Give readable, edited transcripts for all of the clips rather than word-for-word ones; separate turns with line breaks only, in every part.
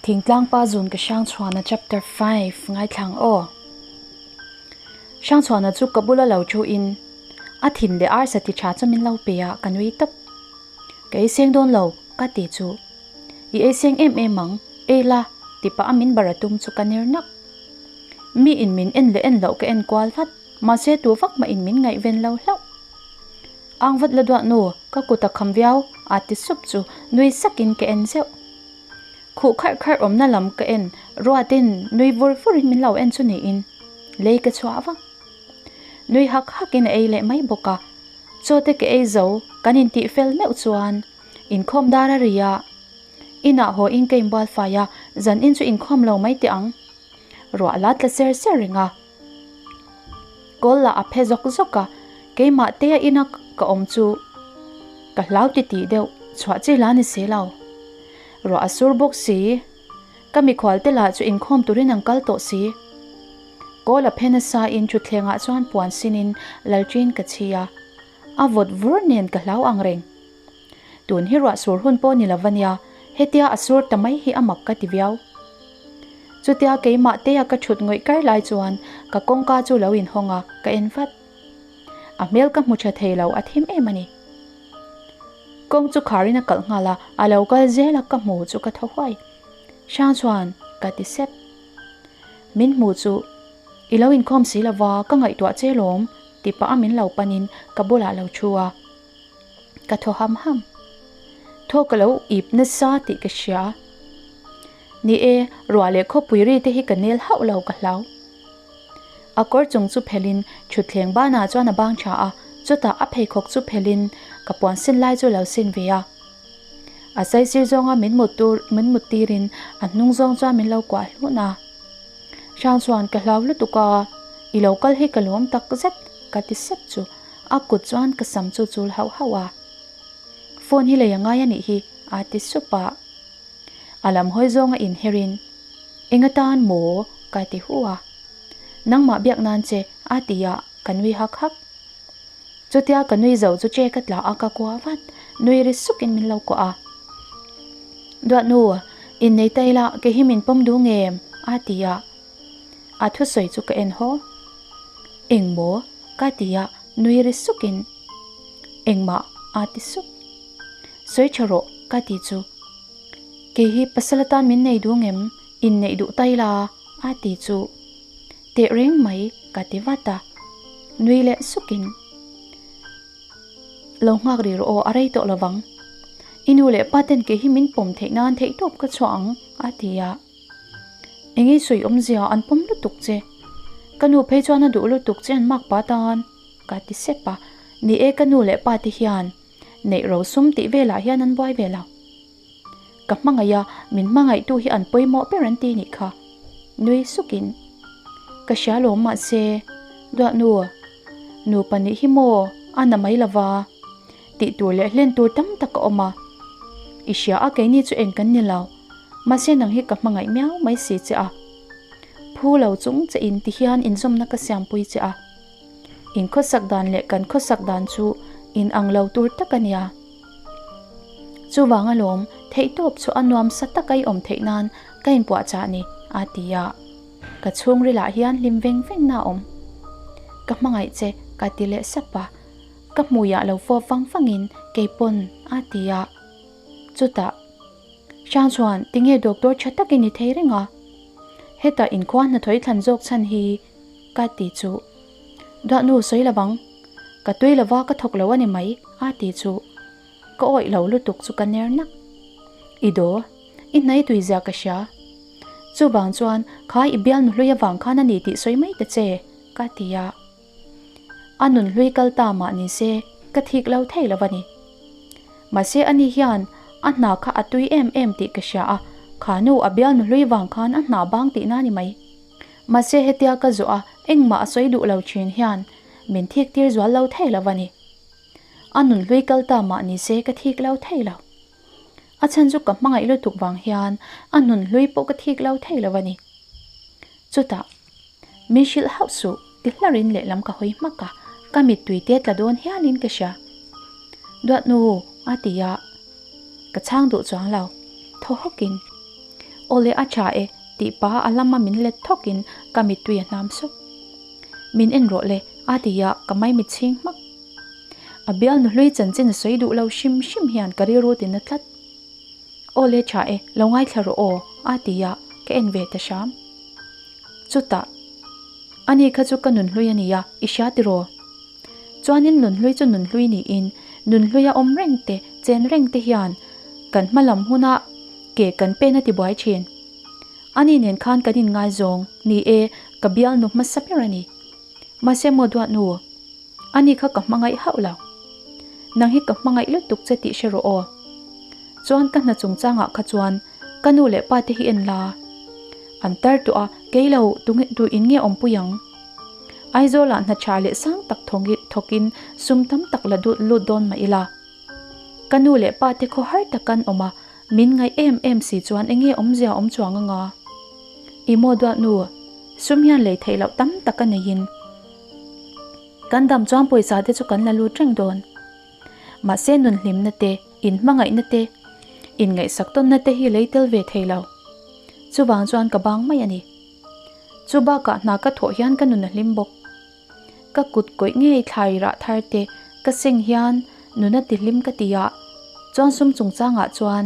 Thingtlangpa zun ka Hrangchhuana chapter 5 ngaithlang aw. Hrangchhuana chu ka bula lo thu in a thin leh arsa ti tha chu min lo pe a ka nui tawp. Ka ei seng dawn lo ka ti chu i ei seng em em ang ei la ti pah a min bar a tum chu ka ner nak. Mi in min en leh en loh ka en kual vat mahse tu vak mah in min ngaihven lo hlauh. Ang vat la duah nu ka kut a kham viau a ti sup chu nui sak in ka en zeuh. Khuh kharh kharh awmna lam ka en ruatin nui vur vurin min lo en chu niin lei ka chhuah vak. Nui hak hakin a ei leh mai bawk a, chaw te ka ei zo kan intih fel meuh chuan inkhawm dar a ri a, inah haw in ka inbual fai a, zan in chu inkhawm lo mai teh ang. Ruah la tla ser ser reng a, kawl lah a phe zawk zawk a, keimah te a ina ka awm chu ka hlau ti tih deuh chhuah chi la ni si lo. Ruah a sur bawk si, ka mikhual te lah chu inkhawm turin an kal tawh si. Kawl a phe nasa in thutthleng ah chuan puan sin in lalṭin ka chhi a, a vawt vur nen ka hlau ang reng. Tun hi ruah sur hun pawh ni lo va nia, hetia a sur ta mai hi a mak ka ti viau. Chutia keimah tea ka thut ngawih kar lai chuan ka kawngka chu lo inhawng a, ka en vat. A hmel ka hmu tha thei lo, a thim em a ni. Kawng chu kharin a kalh nghal a, a lo kal zel a ka hmu chu ka thaw huai. Hrang chuan ka ti sep. Min hmu chu i lo inkhawm si lo va, ka ngaihtuah che lawm ti pah a min lo panin ka bulah lo thu a. Ka thaw ham ham. Thaw ka lo ip nasa tih ka hria. Ni e, ruah leh khawpui ri te hi ka nel hauh lo ka hlau. A kawr chung chu phelin thutthleng banah chuan a bang tha a, chutah a pheikhawk chu phelin ka puan sin lai chu lo sin ve a. A saisir zawnga min mut tur min mut tirin a hnung zawng chuan min lo kuah hlun a. Hrang chuan ka hlau lutuk a, i lo kal hi ka lawm tak zet ka ti sep chu. A kut chuan ka sam chu chul hauh hauh a, Phone hi lei a ngai a nih hi, a ti sup a. A lam hawi zawnga inherin, Eng atan maw? ka ti hu a. Nangmah biak nan che, a ti a, ka nui hak hak. Chutia ka nui zo chu che ka tla a ka kua vat, nui ri sukin min lo kuah a. Duatnu, innei ta ila kei hi min pawm duh ngem? a ti a. A thusawi chu ka en haw. Eng maw? Ka ti a, nui ri sukin, Engmah a ti sup. Sawi tha rawh ka ti chu. Kei hi pasal atan min nei duh ngem? Inneih duh ta ila a ti chu. Teh reng mai ka ti vat a, nui leh sukin, Lo nghak rih rawh aw, a rei tawh lovang. I nu leh pa ten kei hi min pawm theih nan theihtawp ka chhuah ang a ti a. Enge sawi awmzia an pawm lutuk che. Ka nu phei chuan a duh lutuk che an mak pa tan ka ti sep a. Ni e ka nu leh pa te hian neih ro sum tih velah hian an buai ve lo. Ka hmangaih a, min hmangaihtu hi an pawimawh ber an ti nih kha. Nui sukin ka hria lawm mahse duahnu nupa nih hi maw a na mai lova tih tur leh hlen tur tam tak a awm a. I hria a keini chu eng kan ni lo. Mahse nang hi ka hmangaih miau mai si che a. Phu lo chung che in ti hian inzawmna ka siampui che a. In khawsak dan leh kan khawsak dan chu in ang lo tur tak a nia. Chuvang alawm theihtawp chu a nuam sa taka i awm theih nan ka inpuahchah ni a ti a. Ka chhungrilah hian hlim veng veng na awm. Ka hmangaih che ka ti leh sap a. Ka hmuiah lo fawp vang vangin keipawn a ti a. Chutah. Hrang chuan tinge doctor tha takin i thei reng a? Hetah inkhua hnathawih thlan zawk chhan hi ka ti chu. Duahnu sawi lovang, ka tui lova ka thawk lo a ni mai a ti chu. Ka awih lo lutuk chu ka ner nak. I daw, i hnai tui zia ka hria. Chuvang chuan kha i bialnu hlui avang khan a ni tih sawi mai ta che ka ti a. A nun hlui kal ta mah ni se ka thik lo thei lo a ni. Mahse ani hian a hna kha a tui em em tih ka hria a, kha nu a bialnu hlui vang khan a hna bang tihna a ni mai. Mahse hetia ka zawh a engmah a sawi duh lo thin hian min thik tir zual lo thei lo a ni. A nun hlui kal ta mah ni se ka thik lo thei lo. A chhan chu ka hmangaih lutuk vang hian a nun hlui pawh ka thik lo thei lo a ni. Chutah, Min hrilh hauh suh, ti hlarin lehlam ka hawi hmak a, ka mittui te tla dawn hialin ka hria. Duatnu, a ti a, ka chhang duh chuang lo, thaw hawkin. Awle a tha e tih paha a lama min let thawkin ka mittui a hnam sawk. Min en rawh le a ti a, ka maimit chhing hmak. A bial nuhlui chanchin a sawi duh lo hrim hrim hian ka rilru tin a tlat. Awle tha e, lo ngaithla rawh aw a ti a, ka en ve ta hram. Chutah, Ani kha chu ka nunhlui a nia, i hria tiraw? Chuanin nunhlui chu nunhlui niin, nunhluia awm reng te, chen reng te hian kan hma lam huna ke kan pen a ti buai thin. Ani nen khan kan inngaizawng, ni e, ka bialnu hmasa ber a ni. Mahse maw duatnu, ani kha ka hmangaih hauh lo. Nang hi ka hmangaih lutuk che tih hre rawh aw. Chuan ka hna chungchangah kha chuan ka nu leh pa te hi en la. An tar tawh a, kei lo tu in nge awmpui ang? Aizawlah hna tha leh sang tak thawkin sum tam tak la lut dawn mah ila. Ka nu leh pa te khaw har tak an awm a, min ngaih em em si chuan enge awmzia awm chuang anga? I maw duat nu, sum hian lei theih loh tam tak a neiin kan dam chuan pawisa te chu kan la lut reng dawn. Mahse nunhlimna te, inhmangaihna te, inngaihsak tawnna te hi lei tel ve thei lo. Chuvang chuan ka bang mai a ni. Chu bakah hna ka thawh hian ka nun a hlim bawk. Ka kut kawih ngei thlai rah thar te ka seng hian nun a ti hlim ka ti a, chuan sum chungchangah chuan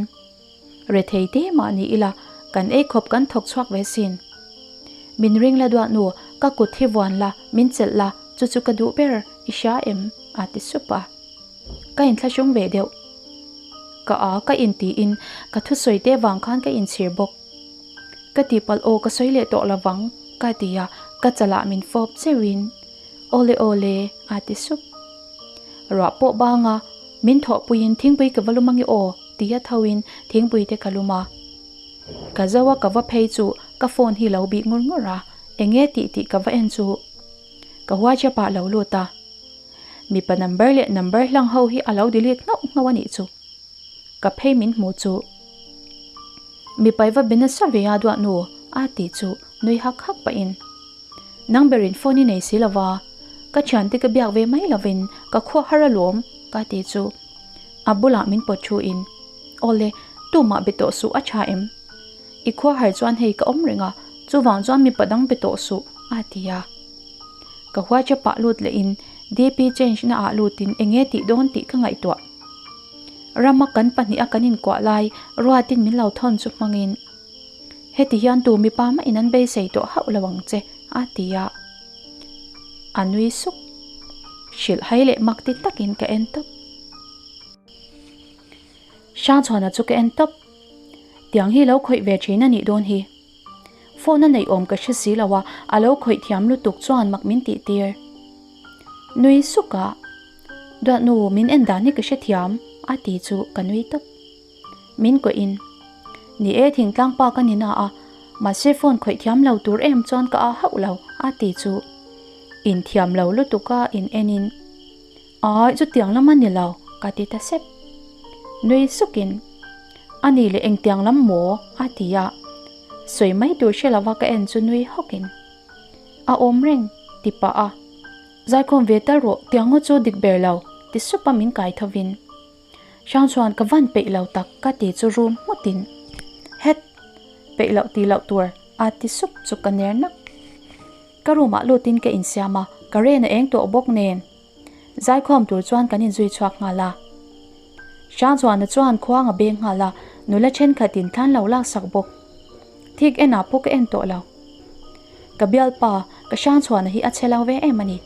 rethei te mah ni ila kan ei khawp kan thawk chhuak ve sin. Min ring la duah nu, ka kut hi vuan la, min chelh la, chu chu ka duh ber, i hria em? a ti sup a. Ka inthlahrung ve deuh. Ka a ka intiin ka thusawi te vang khan ka inchhir bawk. Ka tihpalh aw ka sawi leh tawh lovang ka ti a, ka chalah min fawp cheuhin Awle awle a ti sup. Ruah pawh banga min thawhpuiin thingpui ka va lum ange aw tia thoin thingpui te ka lum a. Ka zo a ka va phei chu ka phone hi lo bih ngur ngur a, enge tih tih ka va en chu ka WhatsApp ah lo lut a. Mipa number leh number hlang ho hi a lo delete nghauh nghauh a nih chu. Ka phei min hmu chu. Mipai va be nasa ve a duah nu a ti chu nui hak hak pahin. Nang berin phone i nei si lova, ka thiante ka biak ve mai lovin ka khua har alawm ka ti chu. A bulah min pawt thu in, Awle, tumah be tawh suh a tha em? I khua har chuan hei ka awm reng a, chuvang chuan mipa dang be tawh suh a ti a. Ka WhatsApp ah lut leh in DP change na ah lut in enge tih dawn tih ka ngaihtuah. Rama kan pahnihah kan inkuah lai ruatin min lo thawn chu hmangin, Heti hian tu mipa mahin an beisei tawh hauh lo ang che, a ti a. A nui suk. Hrilh hai leh mak ti takin ka en tawp. Hrangchhuana chu ka en tawp. Tiang hi lo khawih ve thin a nih dawn hi. Phone a neih awm ka hre si lo a, a lo khawih thiam lutuk chuan mak min tih tir. Nui suk a, Duat nu min en dan hi ka hre thiam a ti chu ka nui tawp. Min kawih in, Ni e thingtlang pa ka ni na a, mahse phone khawih thiam lo tur em chuan ka a hauh lo a ti chu in thiam lo lutuk a in en in, Aih chutiang lam a ni lo ka ti ta sep. Nui suk in, A ni leh engtiang lam maw? a ti a, sawi mai tur hre lova ka en chu nui hawk in, A awm reng ti pah a. Zaikhawm ve tal rawh, tiang ngaw chu dik ber lo, ti sup a min kai thovin. Hrang chuan ka van peih lo tak ka ti chu rum nghutin, Het! Peih loh ti loh tur a ti sup chu ka ner nak. Ka room ah lutin ka insiam a, ka ren a eng tawh bawk nen. Zaikhawm tur chuan kan inzui chhuak nghal a. Hrang chuan a chuan khuang a beng nghal a, nula thenkhatin thlan lo laksak bawk. Thik enah pawh ka en tawh lo. Ka bialpa, ka Hrangchhuana hi a chhe lo ve em a ni.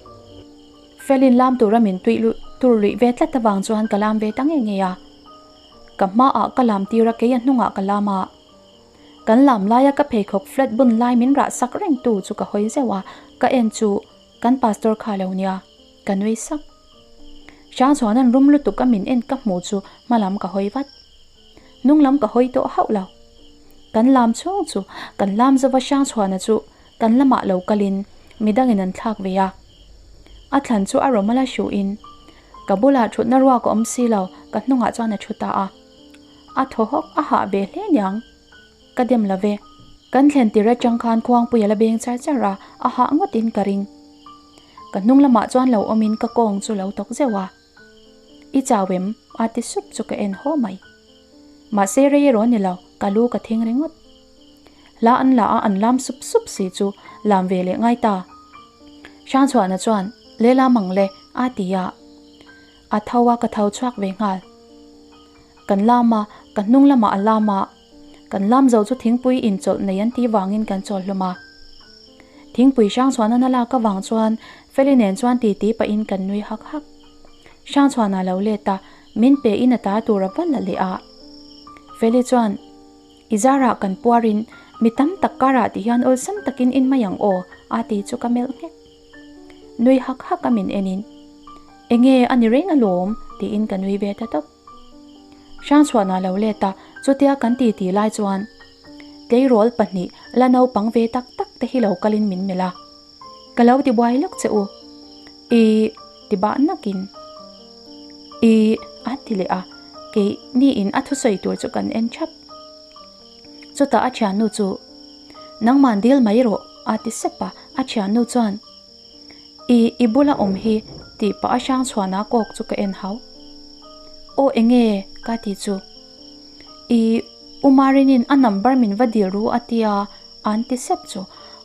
Felin lam tura min tuih luih tur luih ve tlat avang chuan ka lam ve ta ngei ngei a. Ka hmaah ka lam tir a, kei a hnungah ka lam a. Kan lam laia ka pheikhawk flat bun lai min rah sak reng tu chu ka hawi zeuh a, ka en chu kan pastor kha lo nia, ka nui sak. Hrangchhuana'n rum lutuk a min en ka hmuh chu hma lam ka hawi vat. Hnung lam ka hawi tawh hauh lo. Kan lam chhung chu kan lam zova Hrangchhuana chu kan lamah lo kalin midangin an thlak ve a. A thlan chu a rawm ala hruhin ka bulah thutna ruak a awm si lo, ka hnungah chuan a thu ta a. A thaw hawk a hah ve hle niang. Ka dem lo ve. Kan thlen tir atang khan khuangpui a la beng char char a, a hah ngawtin ka ring. Ka hnung lamah chuan lo awmin ka kawng chu lo tawk zeuh a. I chau em? A ti sup chu ka en haw mai. Mahse rei erawh ni lo, ka lu ka thing ringawt. Hla an la a an lam sup sup si chu lam ve leh ngai ta. Hrangchhuahna chuan, Le lam ang le, a ti a. A tho a ka tho chhuak ve nghal. Kan lam a, ka hnung lamah a lam a. Kan lam zo chu thingpui inchawlh nei an tih vangin kan chawl hlawm a. Thingpui Hrangchhuahna lak avang chuan Feli nen chuan titi pahin kan nui hak hak. Hrangchhuahna lo let a, min pe in a tar tur a va la leh a. Feli chuan, I zarah kan puarin mi tam tak karah ti hian awlsam takin in mai ang aw, a ti chu ka melh nghek. Nui hak hak a min enin, Enge a ni reng alawm, tiin ka nui ve ta tawp. Hrangchhuahna lo let a, chutia kan titi lai chuan tleirawl pahnih la naupang ve tak tak te hi lo kalin min melh a, Ka lo ti buai lawk che u, i ti bah nakin i a ti leh a, kei niin a thusawi tur chu kan en thap. Chutah a thiannu chu, Nangman dil mai rawh a ti sep a, a thiannu chuan, I i bula awm hi tih pah a hrang chhuahna kawk chu ka en hau. Aw enge ka ti chu. I U Marinin a number min va dil ru a tia an ti sep chu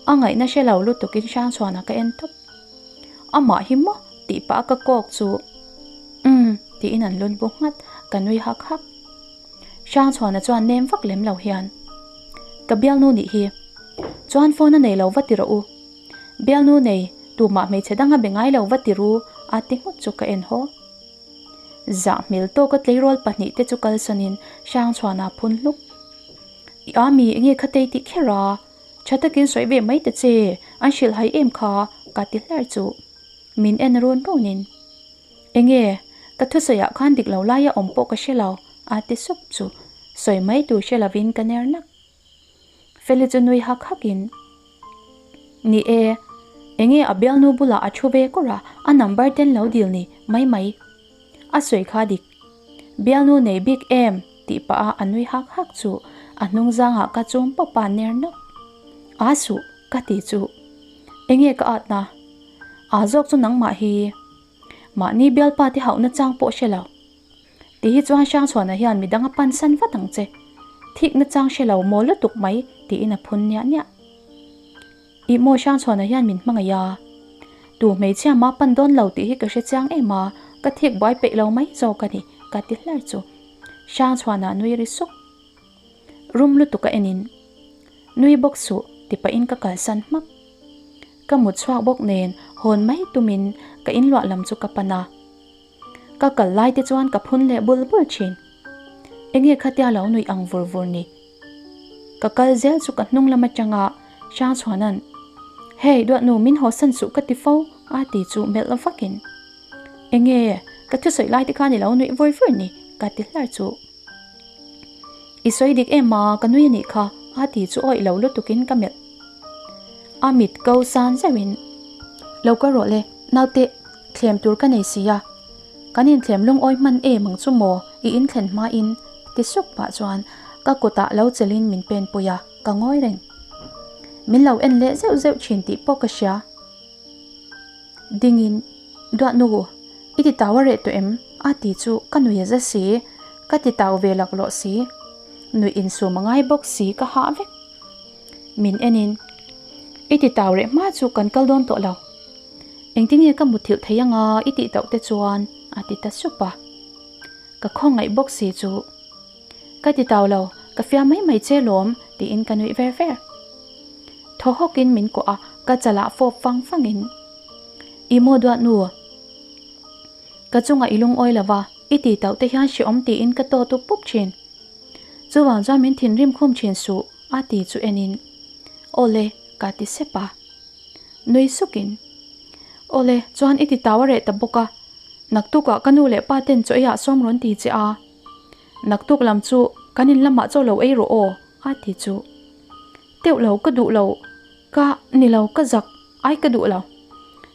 a ngaihna hre lo lutukin hrang chhuahna ka en tawp. Amah hi maw tih pah a ka kawk chu umm tiin an lun bu nghat ka nui hak hak. Hrangchhuana chuan nem vak lem lo hian, Ka bialnu nih hi. Chuan phone a nei lo va ti rawh u. Bialnu nei, tumah hmeichhe dang a be ngai lo va ti ru, a ti nghut chu ka en haw. Zah hmel tawka tleirawl pahnihte chu kalsawnin Hrangchhuana phun hluk. I a mi enge kha tei tih kher a, tha takin sawi ve mai ta che, an hrilh hai em kha, ka ti hlar chu. Min en run runin. Enge, ka thusawiah khan dik lo laia awm pawh ka hre lo, a ti sup chu. Sawi mai tur hre lovin ka ner nak. Feli chu nui hak hakin, Ni e, enge a bialnu bulah a thu ve kawr a, a number ten lo dil ni mai mai. A sawi kha dik. Bialnu nei bik em? tih pah a a nui hak hak chu a hnung zangah ka chum pawp a ner nawk. Aa suh, ka ti chu. Enge ka atna? Aa zawk chu nangmah hi. Mahni bialpa te hauhna chang pawh hre lo. Ti hi chuan Hrangchhuana hian midang a pansan vat ang che. Thikna chang hre lo maw lutuk mai tiin a phun niah niah. Ih maw Hrangchhuana hian min hmangaih a. Tu hmeichhia mah pan dawn lo tih hi ka hre chiang em a, ka thik buai peih lo mai zawk a ni ka ti hlar chu. Hrangchhuana nui ri suk. Rum lutuk a enin, Nui bawk suh ti pahin ka kalsan hmak. Ka mut chhuak bawk nen hawn mai tumin ka inluah lam chu ka pan a. Ka kal lai te chuan ka phun leh bul bul thin. Enge khatia lo nuih ang vur vur ni? Ka kal zel chu ka hnung lam atanga Hrangchhuana'n, Hey duatnu min hawsan suh ka ti fo a ti chu melh vakin, Enge ka thusawi lai te khan i lo nuih vur vur ni? ka ti hlar chu. I sawi dik em a, ka nui a nih kha, a ti chu awih lo lutukin ka melh. A mit ko san zeuhin, Lo kal rawh le, naute, thlem tur ka nei si a. Kan inthlem lungawi hman em ang chu maw, i inthlen hmain, ti sup pah chuan ka kutah lo chelhin min pen pui a, ka ngawi reng. Min lo en leh zeuh zeuh thin tih pawh ka hria. Dingin, Duatnu, i ti tau a reh tawh em? a ti chu ka nui a za si, ka ti tau ve laklawh si. Nuih insum a ngai bawk si ka hah vek. Min enin, I ti tau reh hma chu kan kal dawn tawh lo. Engtinge ka muthilh thei anga i tih tauh te chuan a ti ta sup a. Ka khawngaih bawk si chu. Ka ti tau lo, ka fiam mai mai che lawm tiin ka nuih ver ver. Thaw hawkin min kuah a, ka chalah fawp fang fangin, I maw duat nu? Ka chungah i lungawi lo va, i ti tauh te hian hreawm tiin ka tawt up pup thin. Chuvang chuan min thinrim khum thin suh a ti chu enin, Awle, ka ti sep a. Nui sukin, Awle, chuan i ti tau a reh ta bawk a, naktukah ka nu leh pa ten chaw eiah sawm rawn ti che a. Naktuk lam chu kan in lamah chaw lo ei rawh aw, a ti chu. Teuh lo ka duh lo, ka ni lo ka zak, ai ka duh lo.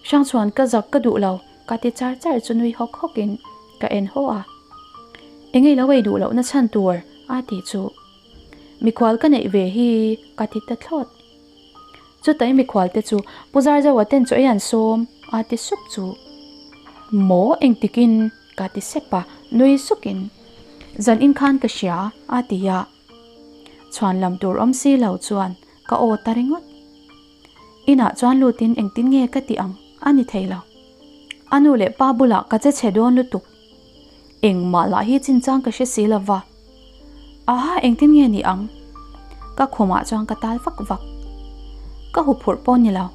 Hrangchhuan ka zak ka duh lo, ka ti char char chu nui hawk hawkin ka en haw a. Engei lo ei duh lohna chhan tur, a ti chu. Mikhual ka neih ve hi, ka ti ta thlawt. Chutai mikhual te chu Pu Zarzoa ten chaw ei an sawm, a ti sup chu. Maw engtikin? ka ti sep a, nui sukin, Zan in khan ka hria, a ti a. Chhuan lam tur awm si lo chuan Ka aw ta ringawt. Inah chuan lutin engtin nge ka tih ang a ni thei lo. A nu leh pa bulah ka che chhe dawn lutuk. Engmah lah hi chinchang ka hre si lo va. Aha engtin nge ni ang? Ka khumah chuan ka tal vak vak. Ka huphurh pawh ni lo.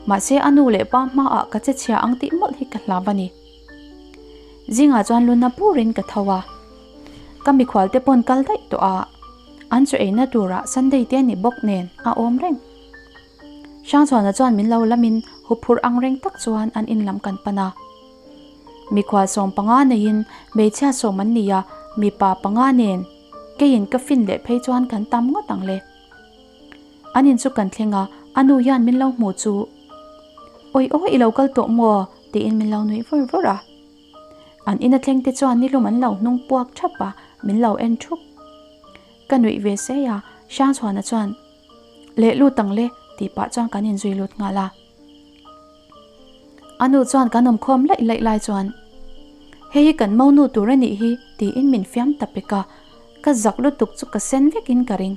Mahse a nu leh pa hmaah ka che chhia ang tih mawlh hi ka hlau a ni. Zingah chuan luna purin ka tho a. Ka mikhual te pawn kal daih tawh a, an chu eina turah Sunday te ni bawk nen a awm reng. Hrangchhuana chuan min lo lamin huphurh ang reng tak chuan an in lam kan pan a. Mikhual 15 neiin hmeichhia sawm an ni a, mipa panga nen keiin ka fin leh phei chuan kan tam ngawt ang le. An in chu kan thleng a, a nu hian min lo hmu chu, Awi awi i lo kal tawh maw? tiin min lo nuih vur vur a. An ina thleng te chuan nilum an lo hnung puak thap a, min lo en thup. Ka nuih ve sei a, Hrangchhuana chuan, Leh lut ang le, tih pah chuan kan inzui lut nghal a. A nu chuan kan awmkhawm laih laih lai chuan, Hei hi kan monu tur a nih hi, tiin min fiam ta pek a, ka zak lutuk chu ka sen vekin ka ring.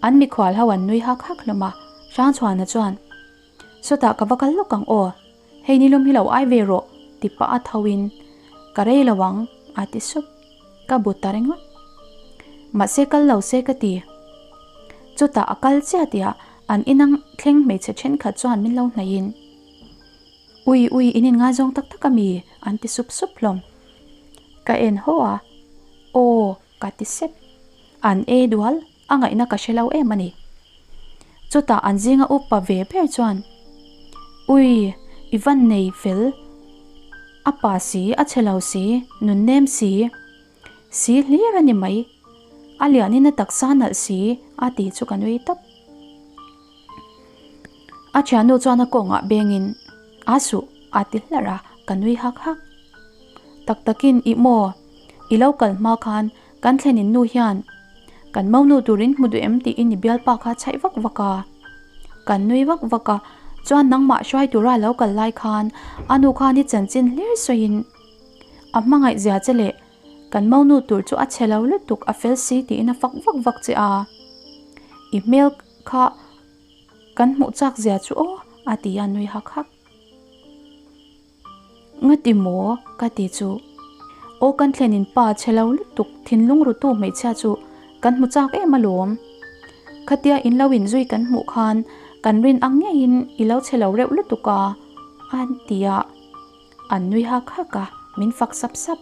An mikhual ho an nui hak hak hlawm a, Hrangchhuana chuan, Sawtah ka va kal lawk ang aw, hei nilum hi lo ai ve rawh, ti pah a tho in, Ka rei lo ang, a ti sup. Ka bu ta ringawt. Mahse kal lo se ka ti. Chutah a kal chiah tihah an inang thleng hmeichhe thenkhat chuan min lo hnaih in, Ui ui in inngaizawng tak tak a mi? an ti sup sup hlawm. Ka en haw a, Aw ka ti sep. An ei dual a ngaihna ka hre lo em a ni. Chutah an zinga upa ve ber chuan, Ui, i van nei fel, a pa si, a chhe lo si, nun nem si, si hlir a ni mai, a lianin a taksa nalh si, a ti chu ka nui tawp. A thiannu chuan a kawngah bengin, A suh, a ti hlarh a, ka nui hak hak. Tak takin, Ih maw, i lo kal hma khan Kan thlenin nu hian kan monu turin hmu duh em tiin i bialpa kha chhaih vak vak a. Kan nui vak vak a, chuan nangmah hruai tura lo kal lai khan a nu khan i chanchin hlir sawiin a hmangaih zia che leh kan monu tur chu a chhe lo lutuk a fel si tiin a fak vak vak che a. I hmel kha kan hmuh chak zia chu aw a ti a nui hak hak. Ngati maw? ka ti chu. Aw kan thlenin pa chhe lo lutuk thinlung rutu hmeichhia chu kan hmu chak em alawm. Khatia in lo inzui kan hmuh khan kan rin ang ngeiin i lo chhe lo reuh lutuk a, a ti a. An nui hak hak a, min fak sap sap.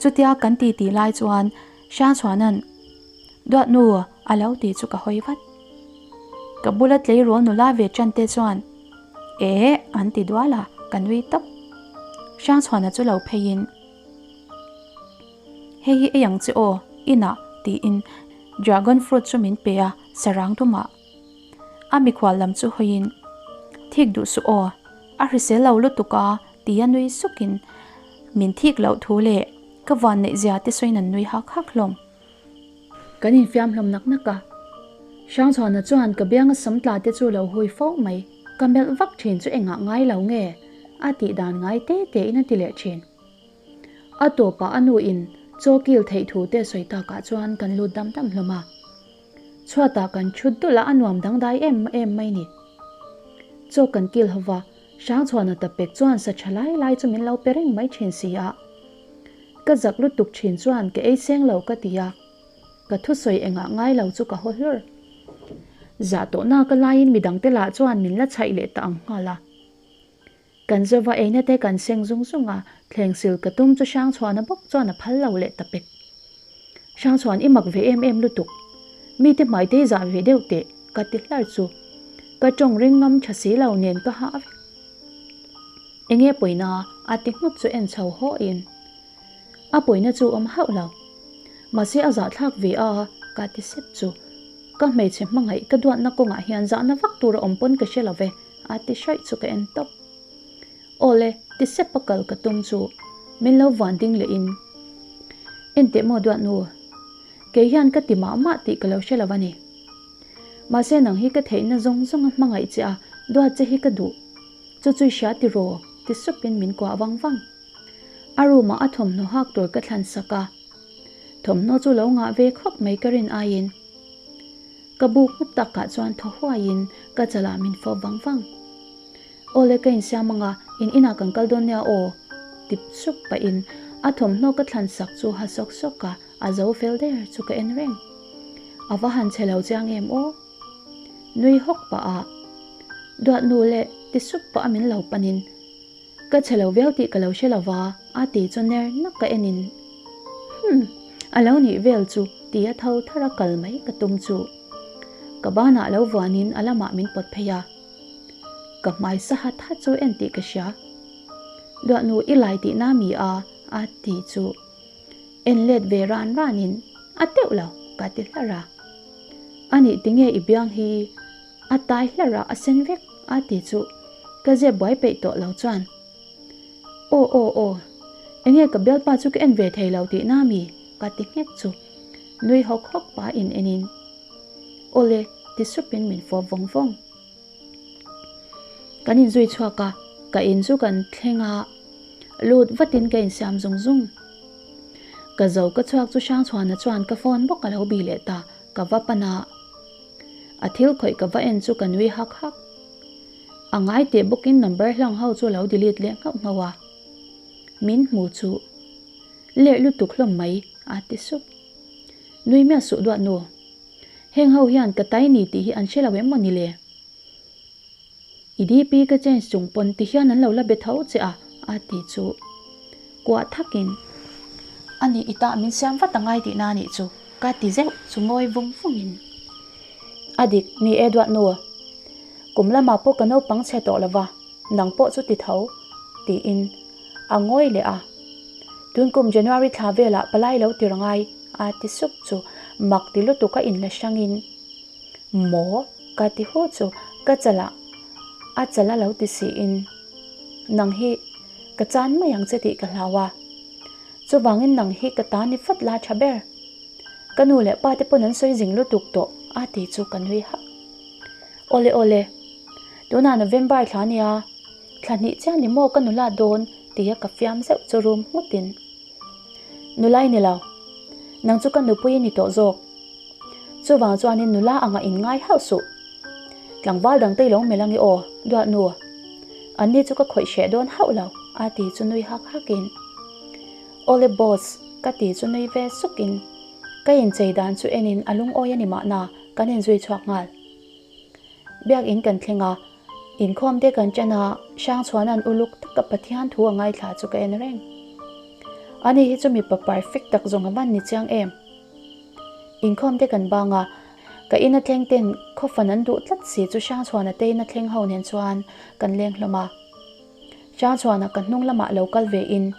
Chutia kan ti tih lai chuan Hrangchhuana'n Duatnu a lo ti chu ka hawi vat. Ka bula tleirawl nula ve tan te chuan Eh an ti dual a, ka nui tawp. Hrangchhuana chu lo pheiin Hei hi ei ang che aw, inah tiin dragon fruit chu min pe a, sarang tumah. A mikhual lam chu hawiin Thik duh suh aw, a hrisel lo lutuk a tia nui sukin min thik loh thu leh ka van neih zia te sawiin an nui hak hak hlawm. Kan infiam hlawm nak nak a, Hrangchhuana chuan ka bianga sam tla te chu lo hui fo mai, ka melh vak thin chu engah ngai lo nge a tih dan ngai te te in a ti leh thin. A tawpah a nu in chaw kil theih thu te sawi takah chuan kan lut dam dam hlawm a. Chhuatah kan thut dulh a a nuam dangdai em em mai ni. Chaw kan kil ho va, Hrangchhuana tapek chuan sa tha lai lai chu min lo pe reng mai thin si a. Ka zak lutuk thin chuan ka ei seng lo ka ti a, ka thusawi engah ngai lo chu ka haw hlur. Zah tawhna ka laiin midangte lah chuan min la chhaih leh ta ang nghal a. Kan zova eina te kan seng zung zung a, thleng sil ka tum chu Hrangchhuana bawk chuan a phal lo leh ta pek. Hrangchhuan i mak ve em em lutuk. Mite hmai te i zah ve deuh teh ka ti hlar chu. Ka tawng ring ngam tha si lo nen ka hah vek. Enge pawina a ti nghut chu en chho haw in. A pawina chu awm hauh lo. Mahse a zahthlak ve a ka ti sep chu. Ka hmeichhe hmangaih ka duatna kawngah hian zahna vak tur a awm pawn ka hre lo ve a ti hraih chu ka en tawp. Awle ti sep a kal ka tum chu min lo van ding leh in. Enteh maw duatnu? Kei hian ka ti mah mah tih ka lo hre lo a ni. Mahse nang hi ka theihna zawng zawng a hmangaih che a, duat che hi ka duh. Chu chu i hria ti raw? ti supin min kuah vang vang. A room ah a thawmhnaw hak tur ka thlan sak a. Thawmhnaw chu lo ngah ve khawp mai ka rin aiin. Ka buk nghut takah chuan thaw huaiin ka chalah min fawp vang vang. Awle ka insiam anga in inah kan kal dawn nia aw ti sup pahin a thawmhnaw ka thlan sak chu ha sawk sawk a, a zo fel der chu ka en reng. A va han chhe lo chiang em aw. Nui hawk pah a duat nu leh ti sup pah a min lo panin Ka chhe lo viau tih ka lo hre lo va, a ti chu ner nak ka en in. Humm, a lo nih vel chu ti a tho thar a kal mai ka tum chu. Ka banah lo vuan in a lamah min pawt phei a. Ka hmai sa hat hat chu en tih ka hria. Duahnu i lai tih na mi a, a ti chu. En let ve ran ran in a teuh lo ka ti hlar a. A nih tinge i biang hi A tai hlarh a a sen vek a ti chu ka zep buai peih tawh lo chuan Aw aw aw enge ka bialpa chu ka en ve thei lo tih na mi ka ti nghek chu nui hawk hawk pa in en in Awle ti sup in min fawp vawng vawng. Kan in zui chhuak a ka in chu kan thleng a lut vat in ka in siam zung zung. Ka zo ka chhuak chu Hrangchhuana chuan ka phone bawk a lo bih leh ta ka va pan a. A thil khawih ka va en chu ka nui hak hak. A ngai teh bawkin number hlang ho chu lo delete leh nghauh nghauh a. Min hmu chu lerh lutuk hlawm mai a ti sup. Nui miah suh duat nu. Heng ho hian ka tai ni tih hi an hre lo em maw ni le? I DP ka change chung pawn ti hian an lo la be tho che a, a ti chu kuah thakin. A nih i tah min siam vat a ngai tihna a nih chu, ka ti zeuh chu ngawi vung vungin. A dik, ni e duat nu. Kum lamah pawh ka naupang chhe tawh lova, nang pawh chu ti tho, tiin a ngawi leh a. Tun kum January thla velah palai lo tir angai, a ti sup chu mak ti lutuk a inla hrangin. Maw? Ka ti hu chu ka chalah a chal a lo ti siin nang hi ka chan mai ang che tih ka hlau a, chuvangin nang hi ka ta ni fat la tha ber. Ka nu leh pa te pawn an sawi zing lutuk tawh a ti chu ka nui hak. Awle awle, tunah November thla nia, thla hnih chiah ni maw ka nula dawn tia ka fiam zeuh chu rum nghutin. Nula i ni lo. Nang chu ka nupui i ni tawh zawk. Chuvang chuanin nula anga in ngai hauh suh. Tlangval dangte i lo melh ange aw, duat nu. Anni chu ka khawih hreh dawn hauh lo, a ti chu nui hak hakin. Awle boss, ka ti chu nui ve sukin. Ka inchei dan chu enin a lungawi a ni mahna, kan inzui chhuak nghal. Biakin kan thleng a, inkhawm te kan ṭan a, Hrangchhuana'n uluk taka Pathian thu a ngaithla chu ka en reng. Ani hi chu mipa perfect tak zawng a van ni chiang em. Inkhawm te kan bang a, ka ina thleng ten khawfan an duh tlat si chu Hrangchhuana te ina thleng ho nen chuan kan leng hlawm a. Hrangchhuana ka hnung lamah lo kal ve in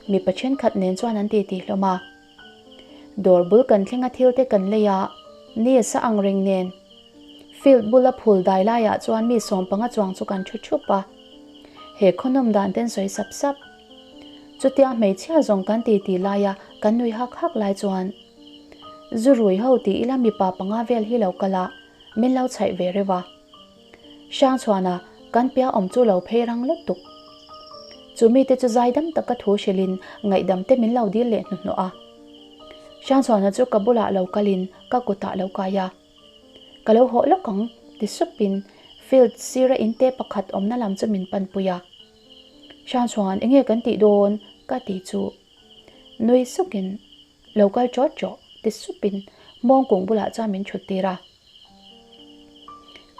mipa thenkhat nen chuan an titi hlawm a. Dawr bul kan thleng a thil te kan lei a, ni a sa ang reng nen. Field bula phul dai laiah chuan mi sawmpanga chuang chu kan thu thup a. He khawnawm dan ten sawi sap sap. Chutia hmeichhia zawng kan ti ti laia kan nui hak hak lai chuan zu rui ho ti ila mipa panga vel hi lo kal a, min lo chhaih ve reuh a. Hrangchhuana kan pia awm chu lo phei rang lutuk. Chu mite chu zaidam taka thu hrilhin ngaihdam te min lo dil leh hnuhnawh a. Hrangchhuana chu ka bulah lo kalin ka kutah lo kai a. Ka lo hawh lawk ang, ti supin field sira inte pakhat awmna lam chu min panpui a. Hrangchhuan enge kan tih dawn? ka ti chu nui sukin lo kal chawt chawh ti supin mawngkung bulah chuan min thut tir a.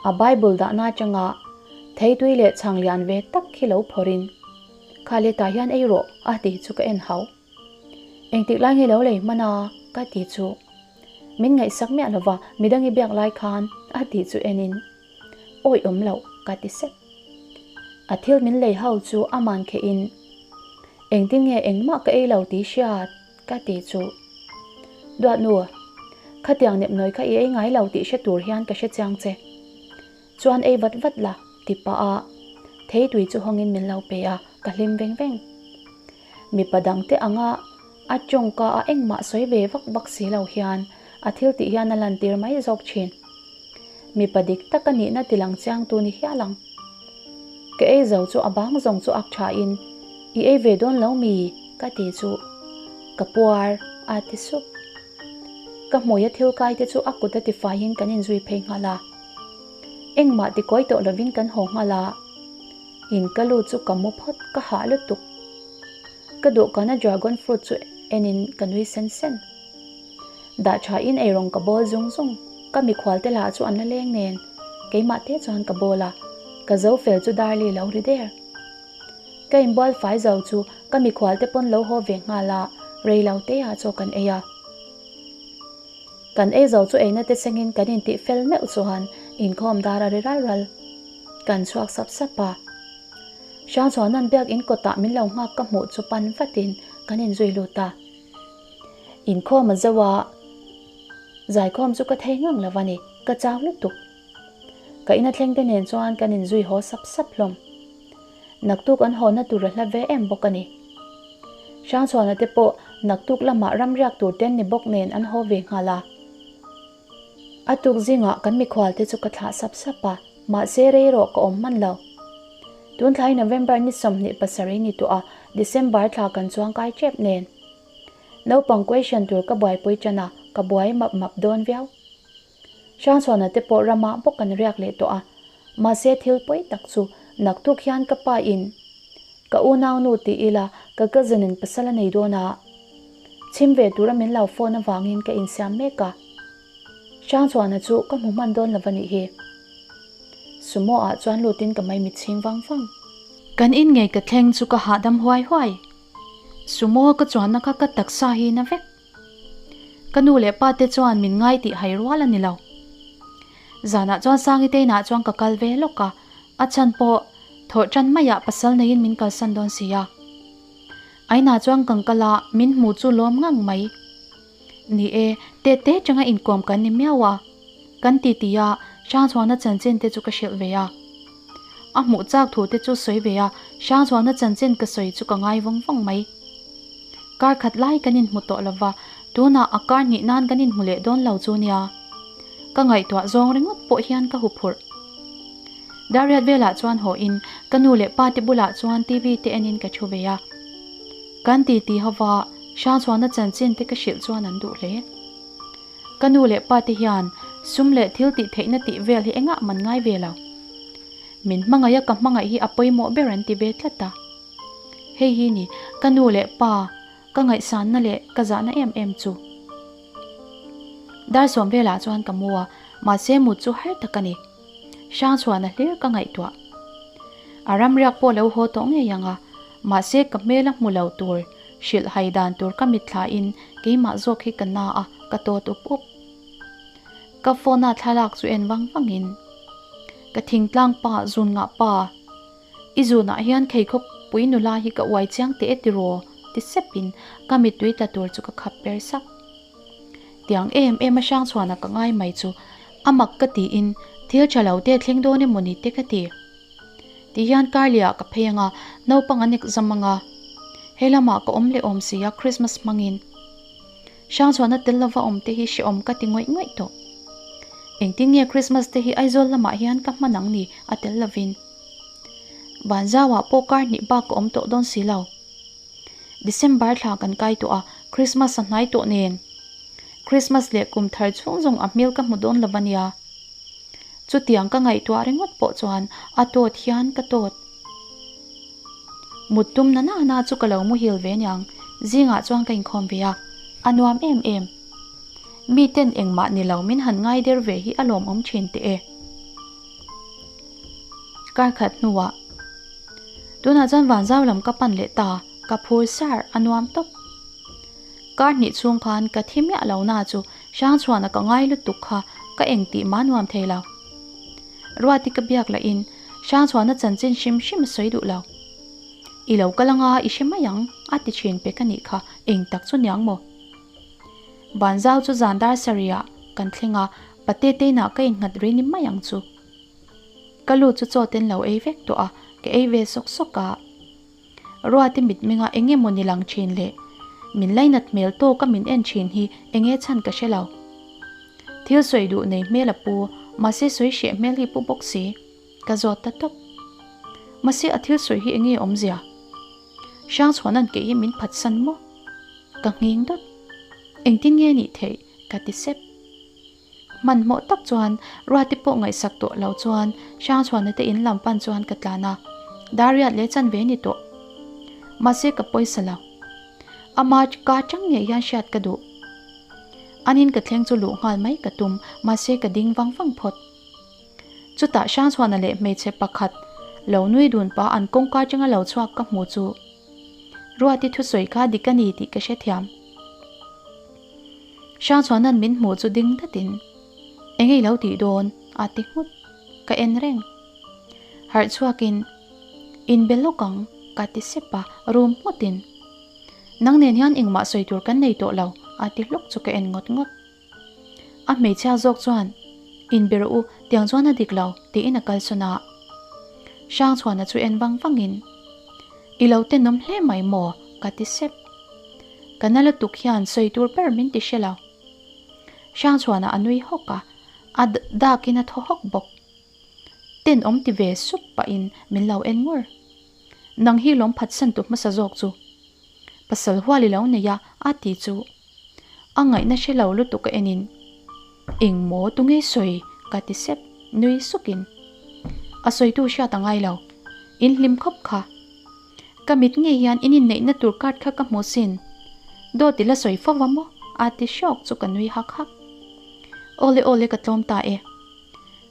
A Bible dahna atanga theitui leh chhang lian ve tak khi lo phawrhin Kha letah hian ei rawh a ti chu ka en hau. Engtik lai nge lo lei hman a? ka ti chu. Min ngaihsak miah lova midang i biak lai khan a tih chu enin awi awm loh ka ti sep. A thil min lei ho chu a man kheh in engtin nge engmah ka ei lo tih hriat ka ti chu. Duat nu, khatiang nepnawi kha i ei ngai lo tih hre tur hian ka hre chiang che. Chuan ei vat vat la ti pah a theitui chu hawngin min lo pe a ka hlim veng veng. Mipa dangte anga a tawngka a engmah sawi ve vak vak si lo hian a thil tih hian a lantir mai zawk thin. Mipa dik tak a nihna ti lang chiang tu ni hial ang. Ka ei zo chu a bang zawng chu ak tha in, I ei ve dawn lo mi? ka ti chu ka puar a ti sup. Ka hmuia thil kai te chu a kut a tifaiin kan inzui phei nghal a. Engmah tikawi tawh lovin kan haw nghal a. In ka lut chu ka mu phawt, ka hah lutuk. Ka dawhkana dragon fruit chu enin ka nui sen sen. Dah thain eirawng ka bawl zung zung, ka mikhual te lah chu an la leng nen, keimah te chuan ka bawl a, ka zo fel chu Darli lo ri der. Ka inbual fai zo chu ka mikhual te pawn lo haw ve nghal a, rei lo te ah chaw kan ei a. Kan ei zo chu eina te sengin kan intih fel meuh chuan inkhawm dar a ri ral ral. Kan chhuak sap sap a. Hrangchhuana'n biak in kawtah min lo nghak ka hmuh chu pan vatin kan inzui lut a. Inkhawm a zo a, zaikhawm chu ka thei ngang lo a ni, ka chau lutuk. Ka ina thleng te nen chuan kan inzui haw sap sap hlawm. Naktuk an hawna tur a hla ve em bawk a ni. Hrangchhuana te pawh naktuk lamah ramriak tur ten ni bawk nen an haw ve nghal a. A tuk zingah kan mikhual te chu ka thlah sap sap a, mahse rei rawh ka awm hman lo. Tun thlai November ni 27 ni tawh a, December thla kan chuang kai tep nen. Naupang question tur ka buaipui tan a, ka buai map map dawn viau. Hrangchhuana te pawh ramah bawk kan riak leh tawh a, mahse thil pawi tak chu naktuk hian ka pa in ka unaunu ti ila ka cousin in pasal a nei dawn a, chhim ve tura min lo phone avangin ka insiam mek a. Hrangchhuana chu ka hmu hman dawn lo a nih hi. Sumo ah chuan lutin ka mai mitchhing vang vang. Kan in ngei ka thleng chu ka hahdam huai huai. Sumo ka chuanna kha ka taksa hi na vek. Ka nu leh pa te chuan min ngai tih hai rual a ni lo. Zanah chuan Sangiteina chuan ka kal ve lawk a, a chhan pawh thawh tan maiah pasal neiin min kalsan dawn si a. Aina chuan kan kal a, min hmu chu lawm ngang mai. Ni e, tet te changa inkawm kan ni miau a. Kan ti ti a, Hrangchhuana chanchin te chu ka hrilh ve a. A hmuh chak thu te chu sawi ve a, Hrangchhuana chanchin ka sawi chu ka ngai vawng vawng mai. Kar khat lai kan inhmu tawh lo va, tunah a kar hnih nan kan inhmu leh dawn lo chu nia. Ka ngaihtuah zawng ringawt pawh hian ka huphurh. Dariat velah chuan haw in ka nu leh pa te bulah chuan TV te en in ka thu ve a. Kan ti ti ho va, Hrangchhuana chanchin te ka hrilh chuan an duh hle. Ka nu leh pa te hian sum leh thil tih theihna tih vel hi engah man ngai ve lo. Min hmangaih a ka hmangaih hi a pawimawh ber an ti ve tlat a. Hei hi ni ka nu leh pa ka ngaihsanna leh ka zahna em em chu. Dar sawm velah chuan ka mu a, mahse mut chu har tak a ni. Hrangchhuana hlir ka ngaihtuah. A ramriak pawh lo haw tawh ngei ang a, mahse ka hmel a hmu lo tur, hrilh hai dan tur ka mitthlain keimah zawk hi ka na a, ka tawt up up. Ka phone a thlalak chu en vang vangin ka thingtlang pa zun ngah pa, I zunah hian kheikhawp pui nula hi ka uai chiang teh e tiraw? ti sepin ka mittui tla tur chu ka khap per sak. Tiang em em a Hrangchhuana ka ngai mai chu a mak ka tiin thil tha lo te thleng dawn emaw ni te ka ti. Ti hian Karliah ka phei anga naupang an exam anga he lamah ka awm leh awm si a Christmas hmangin. Hrangchhuana tel lova awm te hi hrehawm ka ti ngawih ngawih tawh. Engtin nge Christmas te hi Aizawl lamah hian ka hman ang ni a tel lovin. Vanzauah pawh kar hnih bak ka awm tawh dawn si lo. December thla kan kai tawh a, Christmas a hnai tawh nen. Christmas leh kum thar chhung zawng a hmel ka hmu dawn lo ania. Chutiang ka ngaihtuah ringawt pawh chuan a tawt hian ka tawt. Mut tum na na na chu ka lo muhil ve niang, zingah chuan ka inkhawm ve a, a nuam em em. Miten engmah ni lo min han ngai der ve hi a lawmawm thin teh e. Kar khat hnuah tunah chuan vanzau lam ka pan leh ta, ka phur sar a nuam tawp. Kar hnih chhung khan ka thi miah lo na chu Hrangchhuana ka ngai lutuk kha ka eng tih mah nuam thei lo. Ruati ka biak lahin Hrangchhuana chanchin hrim hrim a sawi duh lo. I lo kal anga i hre mai ang a ti thin pek a nih kha eng tak chu niang maw? Vanzau chu zan dar sarihah kan thleng a, Pateteinah ka innghat rih ni mai ang chu. Ka lu chu chaw ten lo ei vek tawh a, ka ei ve sawk sawk a. Ruati mitmenga eng emaw ni lang thin le? Min lainat hmel tawka min en thin hi eng nge chhan ka hre lo. Thil sawi duh nei hmel a pu, mahse sawi hreh hmel hi pu bawk si. Ka zawt ta tawp. Mahse a thil sawi hi eng nge awmzia? Hrangchhuana'n kei hi min phatsan maw? Ka nghing dawt. Engtin nge nih theih? Ka ti sep. Hmanhmawh tak chuan Ruati pawh ngaihsak tawh lo chuan Hrangchhuana te in lam pan chuan ka tlan a, Dariat leh chanve ni tawh. Mahse ka pawisa lo. Ama ka chang ngei hian hriat ka duh. Anin ka thleng chu luh nghal mai ka tum, mahse ka ding vang vang phawt. Chutah Hrangchhuana leh hmeichhe pakhat lo nui dun pah an kawngka atanga lo chhuak ka hmu chu Ruati thusawi kha dik a ni tih ka hrethiam. Hrangchhuana'n min hmuh chu ding datin, Eng ei lo tih dawn? a ti nghut. Ka en reng. Harh chhuakin, In be lawk ang, ka ti sep a, rum nghutin, Nang nen hian engmah sawi tur kan nei tawh lo, a ti hluk chu ka en ngawt ngawt. A hmeichhia zawk chuan, In be rawh u, tiang chuan a dik lo, tiin a kalsawn a. Hrangchhuana chu en vang vangin, I lo tenawm hle mai maw? ka ti sep. Ka na lutuk hian sawi tur ber min ti hre lo. Hrangchhuana a nui hawk a, a dakin a thaw hawk bawk. Tenawm ti ve sup pahin min lo en ngur. Nang hi lawm phatsan tu hmasa zawk chu. Pasal hual i lo nei a, a ti chu. A ngaihna hre lo lutuk a enin, Eng maw tunge sawi? ka ti sep, nui sukin. A sawitu hriat a ngai lo. In hlim khawp kha. Ka mit ngei hian in inneihna tur card kha ka hmu sin. Dawt i la sawi fo va maw? A ti hrawk chu ka nui hak hak. Awle awle ka tlawm ta e.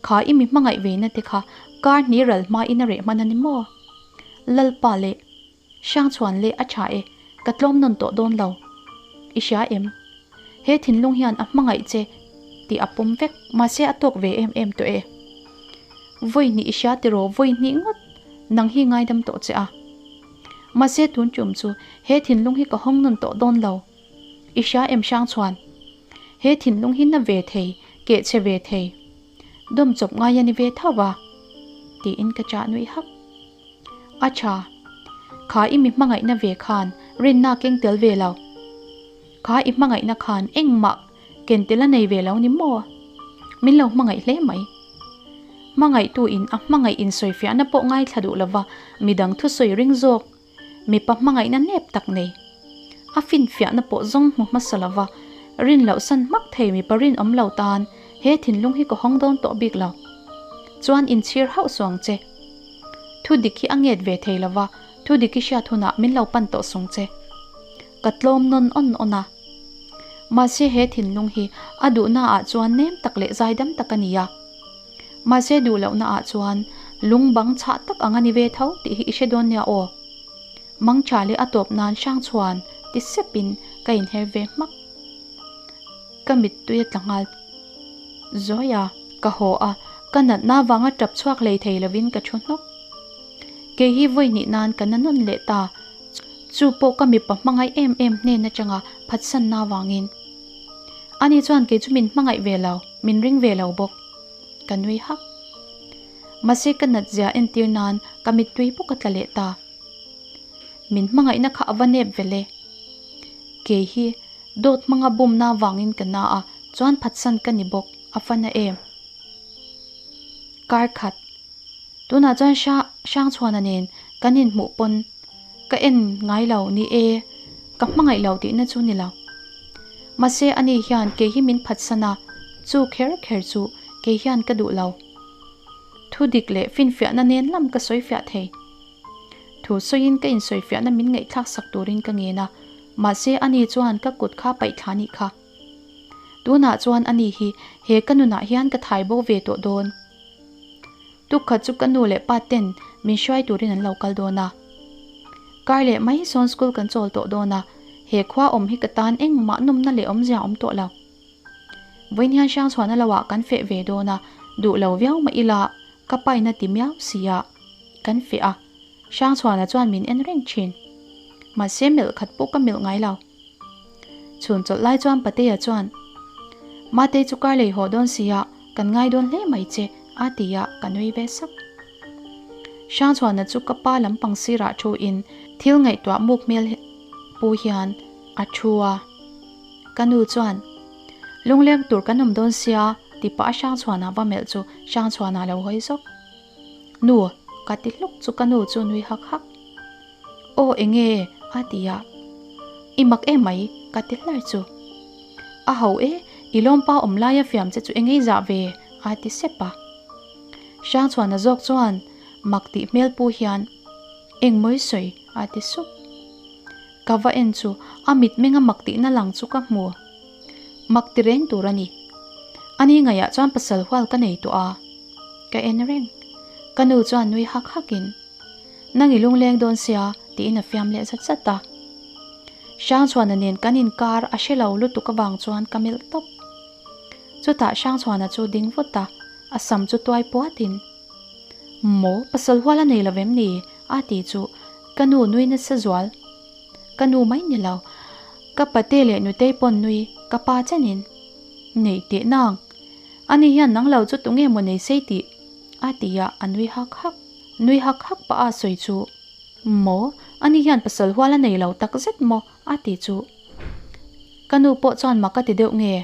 Kha i mi hmangaih veina te kha kar hnih ral hma in a reh hman a ni maw? Lalpa leh Hrangchhuan leh a tha e, ka tlawm nawn tawh dawn lo. I hria em? He thinlung hian a hmangaih che tih a pawm vek, mahse a tawk ve em em tawh e. Vawi hnih i hria tiraw vawi hnih ngawt nang hi ngaidam tawh che a. Mahse tun tum chu he thinlung hi ka hawng nawn tawh dawn lo. I hria em Hrangchhuan? He thinlung hi na ve thei, keh chhe ve thei. Dawm chawp ngai a ni ve tho va. Tiin ka chah nuih hak. A tha. Kha i mi hmangaihna ve khan rinna keng tel ve lo. Kha i hmangaihna khan engmah ken tel a nei ve lo ni maw? Min lo hmangaih hle mai. Hmangaihtu in a hmangaih insawifiahna pawh ngaithla duh lova midang thusawi ring zawk mipa hmangaihna nep tak nei. A finfiahna pawh zawng hmu hmasa lova rin loh san hmak thei mipa rinawm lo tan he thinlung hi ka hawng dawn tawh bik lo. Chuan inchhir hauh suang che. Thu dik hi a nget ve thei lova, thu dik i hriat hunah min lo pan tawh sung che. Ka tlawm nawn awn awn a. Mahse he thinlung hi a duhna ah chuan nem tak leh zaidam tak a ni a. Mahse duh lohna ah chuan lung bang chhah tak ang a ni ve tho tih hi i hre dawn nia aw. Mangtha leh a tawp nan hrang chhuan ti sepin ka inher ve hmak. Ka mittui a tla nghal zawi a, ka haw a, ka natna avanga tap chhuak hlei thei lovin ka thu hnawk. Kei hi vawi hnih nan ka na nawn leh ta, chu pawh ka mipa hmangaih em em hnen atanga phatsanna avangin. Ani chuan kei chu min hmangaih ve lo, min ring ve lo bawk. Ka nui hak. Mahse ka nat zia entir nan ka mittui pawh ka tla leh ta. Min hmangaihna kha a va nep vele. Kei hi Dawt hmanga bumna vangin ka na a, chuan phatsan ka ni bawk, a fa na em? Kar khat. Tunah chuan Hra Hrangchhuana nen kan inhmuh pawn ka en ngai lo ni e, ka hmangaih lo tihna chu ni lo. Mahse ani hian kei hi min phatsan a, chu kher kher chu kei hian ka duh lo. Thu dik leh finfiahna nen lam ka sawifiah thei. Thu sawiin ka insawifiahna min ngaihthlak sak turin ka ngen a, mahse ani chuan ka kut kha paih thla nih kha. Tunah chuan ani hi he ka nunah hian ka thai bo ve tawh dawn. Tukkhat chu ka nu leh pa ten min hruai turin an lo kal dawn a. Kar leh mai sawn school kan chawl tawh dawn a, he khua awm hi ka tan engmah nawmna leh awmzia awm tawh lo. Vawiin hian Hrangchhuana lo ah kan feh ve dawn a, duh lo viau mah ila ka paina ti miau si a. Kan feh a, Hrangchhuana chuan min en reng thin. Mahse melh khat pawh ka melh ngai lo. Chhun chawlh lai chuan Patea chuan, Matei chu kar lei haw dawn sia, kan ngai dawn hle mai che, a ti a, ka nui ve sak. Hrangchhuana chu ka pa lampang sirah thu in thil ngaihtuah muk hmel pu hian a thu a. Ka nu chuan, Lungleng tur kan awm dawn sia, ti pah a Hrangchhuana va melh chu Hrangchhuana lo hawi zawk. Nu, ka ti hluk chu ka nu chu nui hak hak. Aw enge? a ti a. I mak em mai, ka ti hlar chu. A ho e, I lawmpa awm laia fiam che chu engei zah ve? a ti sep a. Hrangchhuana zawk chuan mak tih hmel pu hian, Engmawi sawi? a ti sup. Ka va en chu a mitmenga mak tihna lang chu ka hmu. Mak ti reng tur a ni. Ani ngaihah chuan pasal hual ka nei tawh a. Ka en reng. Ka nu chuan nui hak hakin, Nang i lungleng dawn sia, tiin a fiam leh zat zat a. Hrangchhuana nen kan inkar a hre lo lutuk avang chuan ka melh tawp. Chutah Hrangchhuana chu ding vut a, a sam chu tuai puatin, Maw, pasal hual a nei lo vem ni? a ti chu ka nu nui nasa zual. Ka nu mai ni lo, ka pate leh nutei pawn nui ka pa chenin, Nei teh nang, ani hian nang lo chu tunge maw nei sei tih? a ti a, a nui hak hak. Nui hak hak pah a sawi chu, Maw, ani hian pasal hual a nei lo tak zet maw? a ti chu. Ka nu pawh chuan mak a ti deuh nge?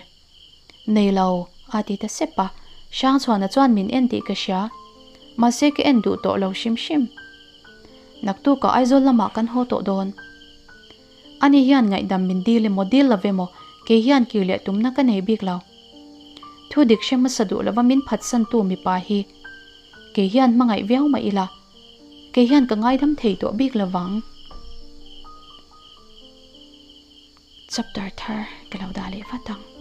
Nei lo, a ti ta sep a. Hrangchhuana chuan min en tih ka hria. Mahse ka en duh tawh lo hrim hrim. Naktukah Aizawl lamah kan haw tawh dawn. Ani hian ngaihdam min dil emaw dil lo emaw kei hian kir leh tumna ka nei bik lo. Thu dik hre hmasa duh lova min phatsantu mipa hi kei hian hmangaih viau mah ila, kei hian ka ngaidam thei tawh bik lovang. Chapter thar ka lo dah leh vat ang.